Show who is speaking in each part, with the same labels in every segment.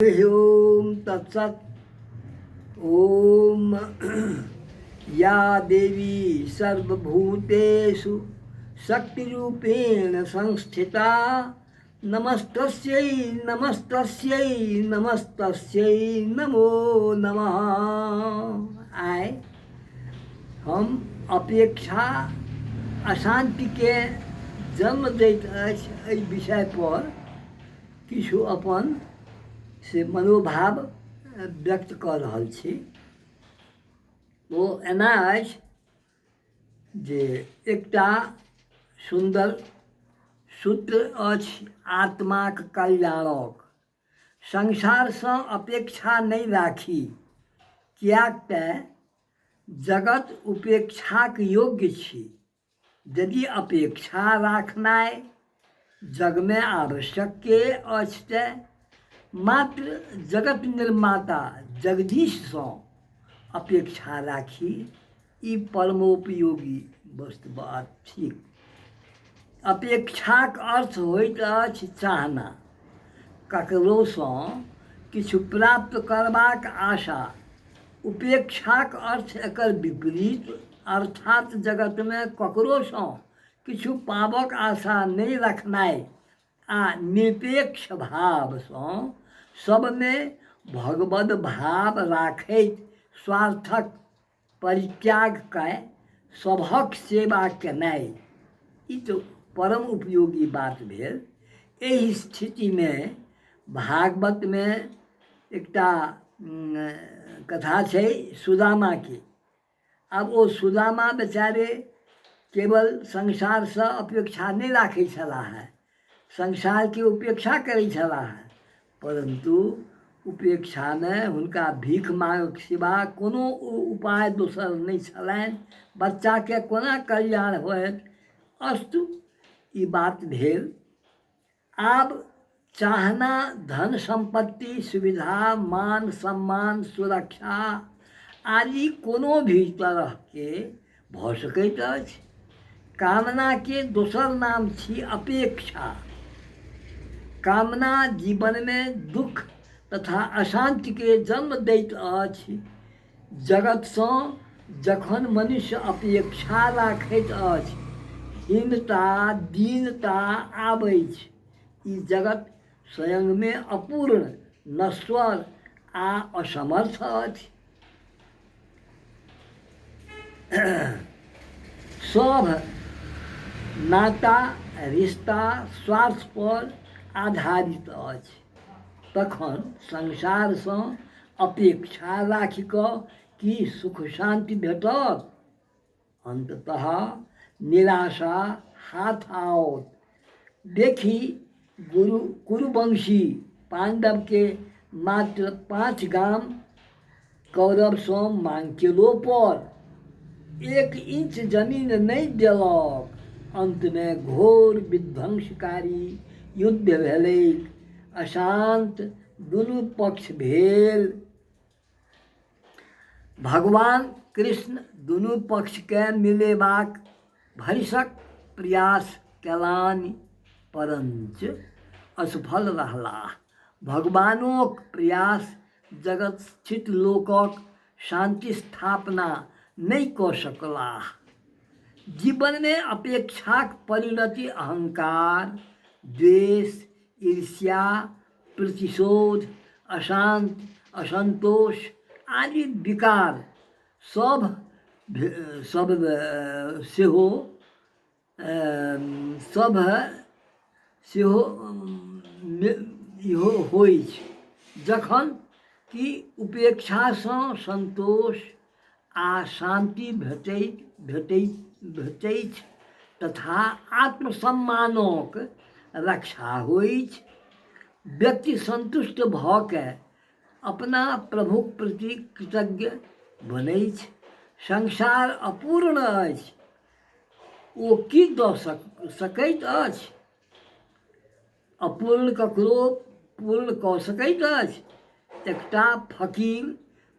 Speaker 1: हरि ओम तत्सत। ओम या देवी सर्वभूतेषु शक्तिरूपेण संस्थिता नमस्तस्यै नमस्तस्यै नमस्तस्यै नमो नमः। आइ हम अपेक्षा अशान्तिके जन्म दैत अछि एहि विषयपर किछु अपन से मनोभाव व्यक्त कऽ रहल छी। ओ एना अछि जे एकटा सुन्दर सूत्र अछि आत्माक कल्याणक, संसारसँ अपेक्षा नहि राखी, किएक तऽ जगत उपेक्षाक योग्य छी। यदि अपेक्षा राखनाइ जगमे आवश्यके अछि तऽ मात्र जगत निर्माता जगदीशसँ अपेक्षा राखी, ई परमोपयोगी वस्तु बात थिक। अपेक्षाक अर्थ होइत अछि चाहना, ककरोसँ किछु प्राप्त करबाक आशा। उपेक्षाक अर्थ एकर विपरीत, अर्थात जगतमे ककरोसँ किछु पाबक आशा नहि रखनाइ आ निरपेक्ष भावसँ सबमे भगवद भाव राखैत स्वार्थक परित्याग कए सभक सेवा केनाइ, ई तऽ परम उपयोगी बात भेल। एहि स्थितिमे भागवतमे एकटा कथा छै सुदामाके। आब ओ सुदामा बेचारे केवल संसारसँ अपेक्षा नहि राखै छलाह हेँ, संसारके उपेक्षा करै छलाह हेँ, परन्तु उपेक्षामे हुनका भीख माँगक सिवा कोनो उपाय दोसर नहि छलनि। बच्चाके कोना कल्याण होयत? अस्तु, ई बात भेल। आब चाहना धन सम्पत्ति सुविधा मान सम्मान सुरक्षा आदि कोनो भी तरहके भऽ सकैत अछि। कामनाके दोसर नाम छी अपेक्षा। कामना जीवनमे दुःख तथा अशान्तिके जन्म दैत अछि। जगतसँ जखन मनुष्य अपेक्षा राखैत अछि, हीनता दीनता आबैछ। ई जगत स्वयंमे अपूर्ण, नश्वर आ असमर्थ अछि। सभ नाता रिश्ता स्वार्थपर आधारित अछि। तखन संसारसँ अपेक्षा राखि कऽ की सुख शान्ति भेटत? अन्ततः निराशा हाथ आओत। देखी गुरु कुरुवंशी पाण्डवके मात्र 5 गाम कौरवसँ मांग केलोपर 1 इंच जमीन नहि देलक। अन्तमे घोर विध्वंसकारी युद्ध भेलैक। अशान्त दुनू पक्ष भेल। भगवान कृष्ण दुनू पक्षकेँ मिलेबाक भरिसक प्रयास केलनि, परञ्च असफल रहलाह। भगवानोक प्रयास जगत स्थित लोकक शान्ति स्थापना नहि कऽ सकलाह। जीवनमे अपेक्षाक परिणति अहंकार, द्वेष, ईर्ष्या, प्रतिशोध, अशान्ति, असन्तोष आदि विकार सभ सभ सेहो सभ सेहो इहो होइछ, जखन कि उपेक्षासँ सन्तोष आ शान्ति भेटैत भेटैत भेटैछ तथा आत्मसम्मानक रक्षा होइछ। व्यक्ति सन्तुष्ट भऽ कऽ अपना प्रभुक प्रति कृतज्ञ बनैछ। संसार अपूर्ण अछि, ओ की दऽ सकैत अछि? अपूर्ण ककरो पूर्ण कऽ सकैत अछि? एकटा फकीर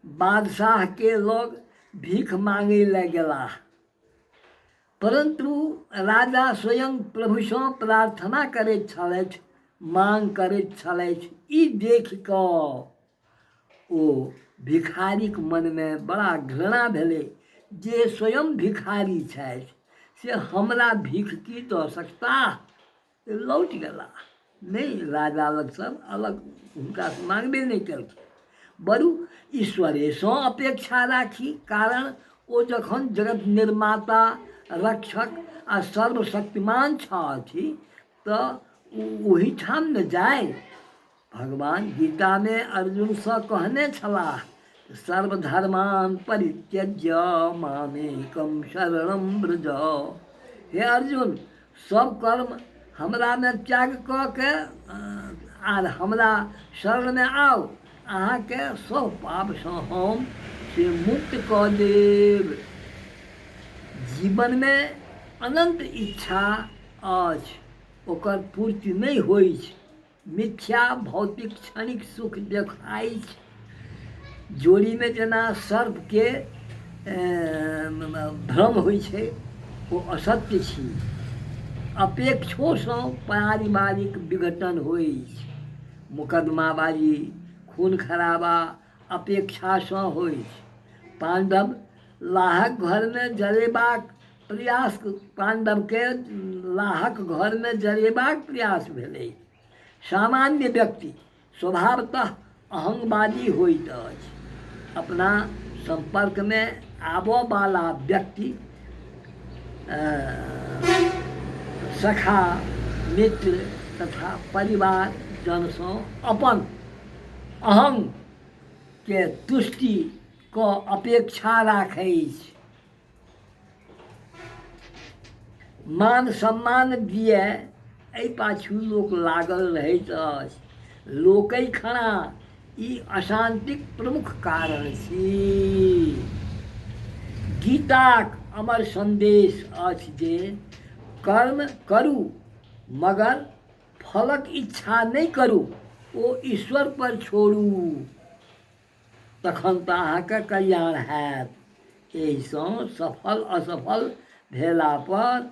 Speaker 1: बादशाहके लग भीख माँगै लए गेलाह, परन्तु राजा स्वयं प्रभुसँ प्रार्थना करैत छलथि। माँग करैत छलथि। ई देखि कऽ ओ भिखारीक मनमे बड़ा घृणा भेलै जे स्वयं भिखारी छथि से हमरा भीख की दऽ सकताह। लौटि गेलाह नहि, राजा लग सब अलग हुनकासँ माँगबे नहि केलखिन। बरु ईश्वरेसँ अपेक्षा राखी, कारण ओ जखन जगत निर्माता, रक्षक आ सर्वशक्तिमान छथि तऽ ओहिठाम ने जाय। भगवान गीतामे अर्जुनसँ कहने छलाह, सर्वधर्मान परित्यज्य मामेकम शरणम व्रज। हे अर्जुन, सब कर्म हमरामे त्याग कऽ के आर हमरा शरणमे आउ, अहाँके सब पापसँ हम से मुक्त कऽ देब। जीवनमे अनन्त इच्छा अछि, ओकर पूर्ति नहि होइछ। मिथ्या भौतिक क्षणिक सुख देखाइछ। जोड़ीमे जेना सर्पके भ्रम होइ छै, ओ असत्य छी। अपेक्षोसँ पारिवारिक विघटन होइछ। मुकदमाबाजी, खून खराबा अपेक्षासँ होइछ। पाण्डव लाहक घरमे जरेबाक प्रयास, पाण्डवके लाहक घरमे जरेबाक प्रयास भेलै। सामान्य व्यक्ति स्वभावतः अहंवादी होइत अछि। अपना सम्पर्कमे आबऽवला व्यक्ति, सखा, मित्र तथा परिवारजनसँ अपन अहंके तुष्टिके अपेक्षा राखैछ। मान सम्मान दिए एहि पाछू लोक लागल रहैत अछि। लोकैखना ई अशान्तिक प्रमुख कारण छी। गीताक अमर सन्देश अछि जे कर्म करू मगर फलक इच्छा नहि करू, ओ ईश्वर पर छोड़ू, तखन तऽ अहाँके कल्याण हैत। एहिसँ सफल असफल भेलापर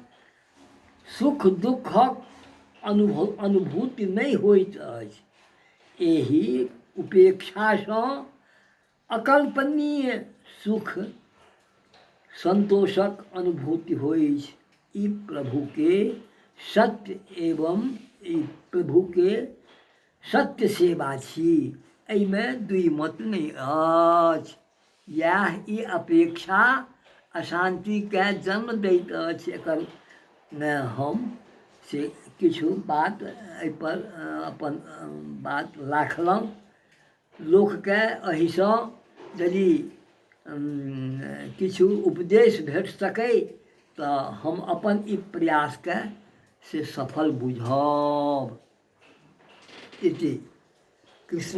Speaker 1: सुख दुःखक अनुभूति नहि होइत अछि। एहि उपेक्षासँ अकल्पनीय सुख सन्तोषक अनुभूति होइछ। ई प्रभुके सत्य एवं ई प्रभुके सत्य सेवा छी, एहिमे दुइ मत नहि अछि। इएह ई अपेक्षा अशान्तिके जन्म दैत अछि। एकर हम से किछु बात एहिपर अपन बात राखलहुँ। लोकके एहिसँ यदि किछु उपदेश भेट सकै तऽ हम अपन ई प्रयासके से सफल बुझब। इति कृष्ण।